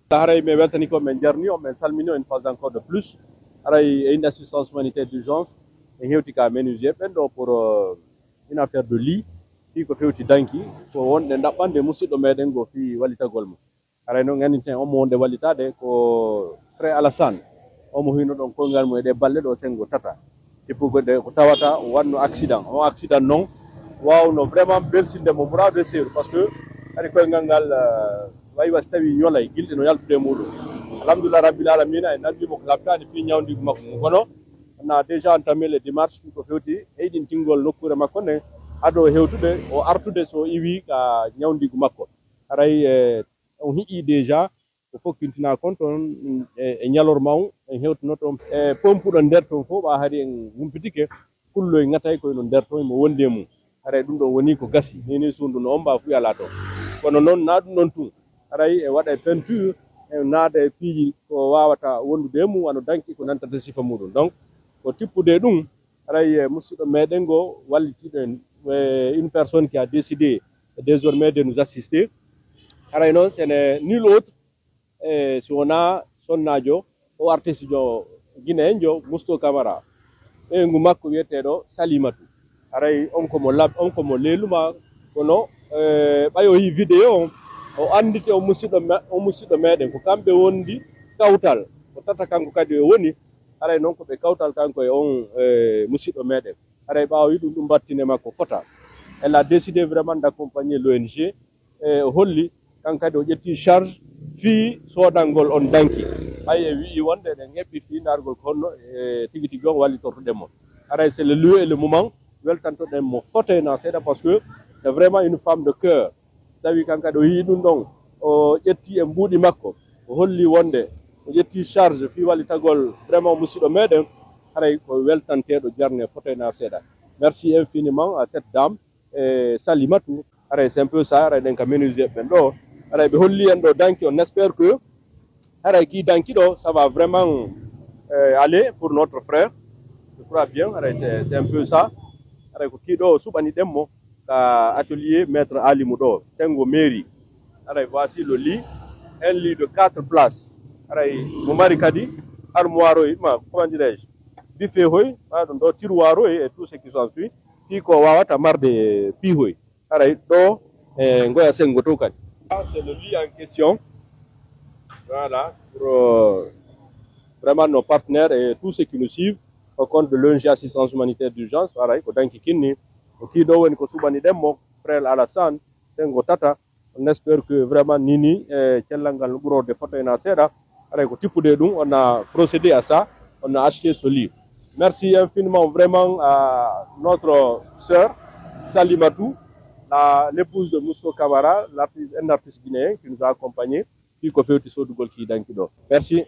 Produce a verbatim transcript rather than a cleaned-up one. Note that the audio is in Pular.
Haray mi weltani ko, min jarni on, min salmini on une fois encore de plus. Haray e inde assistance humanitaire d'urgence, en hewti ka menuisier ɓen ɗo pour, euh, une affaire de lit. Fii ko fewti danki, ko wonde ɗaɓɓande musiɗɗo meɗen go fii wallitagol mo. Haray non, anndinten on mo wonde wallitaade ko Frère Alassane. On mo hino ɗon koyngal mum e ɗee balɗe ɗo senngo tata. Tippugol de ko tawata o waɗno accident. On accident non waawno vraiment belsinde mo muraadu e seeru, parce que hari koyngal ngal, euh, wayi wa si tawii ñolay, gilɗi no yaltude e muuɗum. Alhamdulillah Rabbil Alamina, en nanngi mo ko labtaani fii ñawndiigu makko ngu. Kono on a déjà entamé les démarches fii ko fewti heyɗintingol nokkuure makko nden, ado hewtude, o artude so iwi ka ñawndiigu makko. Haray, eh, on hi'i déjà ko fokkintinaa kon ton, e, e ñalorma on, en hewtinoto e pompuɗo nder ton fof, ɓa hari en humpitike, kulloy ŋatay koy no nder ton, mo wondi e mum. Haray ɗum ɗon woni ko gasi, ni, ni suudu no omba fuu yalaa ton. Kono non, na ɗum ɗon tun. Haray e waɗa e peinture, e naada e piiji ko waawata wondude e mum, wano danki ko nantata sifa muɗum. Donc, ko tippude ɗum, haray, eh, musiɗɗo meɗen go wallitiiɗo en, eh, une personne qui a décidé désormais de nous assister. Haray non, ce n'est nul autre, eh, si wonaa sonnaajo, o artiste jo guinéen jo, Mousto Camara. Ɓeyngu makko wi'eteeɗo Salimatu. Haray on ko mo lab-, on ko mo leeluma, kono, eh, ɓay o yii vidéo on, o annditi on musiɗɗo me-, on musiɗɗo meɗen. Ko kamɓe wondi kawtal, ko tata kanko kadi o woni, haray non ko ɓe kawtal kanko e on, eh, musiɗɗo meɗen. Haray ɓaawo yiɗum ɗum battine makko fota. Elle a décidé vraiment d'accompagner l'O N G. E o holli, kan kadi o ƴetti charge fii soodangol on danki. Hay e wi'i wonde eɗen eɓɓi fii ndaargol ko honno e tigi tigi on wallitortoɗen mo. Haray c'est le lieu et le moment, weltantoɗen mo fotey na seeɗa, parce que c'est vraiment une femme de cœur. Si tawii kan kadi o yi'i ɗum ɗon, o ƴetti e mbuuɗi makko, o holli wonde o ƴetti charge fii wallitagol vraiment musiɗɗo meɗen, haray ko weltanteeɗo jarne fotey na seeɗa. Merci infiniment à cette dame, eh, Salimatu. Haray c'est un peu ça, haray ɗen ka menuisier ɓen ɗo. Haray ɓe holli en ɗo danki, on espère que haray kii danki ɗo, ça va vraiment, euh, aller pour notre frère. Je crois bien, haray c'est, c'est un peu ça. Haray ko kii ɗo suɓani ɗen mo ka atelier maître Alimu ɗo, Sengo mairie. Haray voici le lit, un lit de quatre places. Haray mo mari kadi armoire oy, ma, comment dirais-je, buffet hoy, ma ɗum ɗo tiroir oy et tout ce qui s'ensuit. Fii ko wawata marde piihoy. Haray ɗo e ngoya sengo to kadi. C'est le lit en question. Voilà, pour, euh, vraiment nos partenaires et tous ceux qui nous suivent au compte de l'O N G Assistance Humanitaire d'Urgence. Haray ko danki kinni. Ko kii ɗo woni ko suɓani ɗen mo, frère Alassane, sengo tata. On espère que vraiment nini, eh, cellal ngal no ɓurorde foto ena seeɗa. Haray ko tippude ɗum, on a procédé à ça, on a acheté ce lit. Merci infiniment vraiment à notre sœur Salimatou, la, l'épouse de Mousso Camara, l'artiste, un artiste guinéen qui nous a accompagnés. Fii ko fewti soodugol kii danki ɗo. Merci.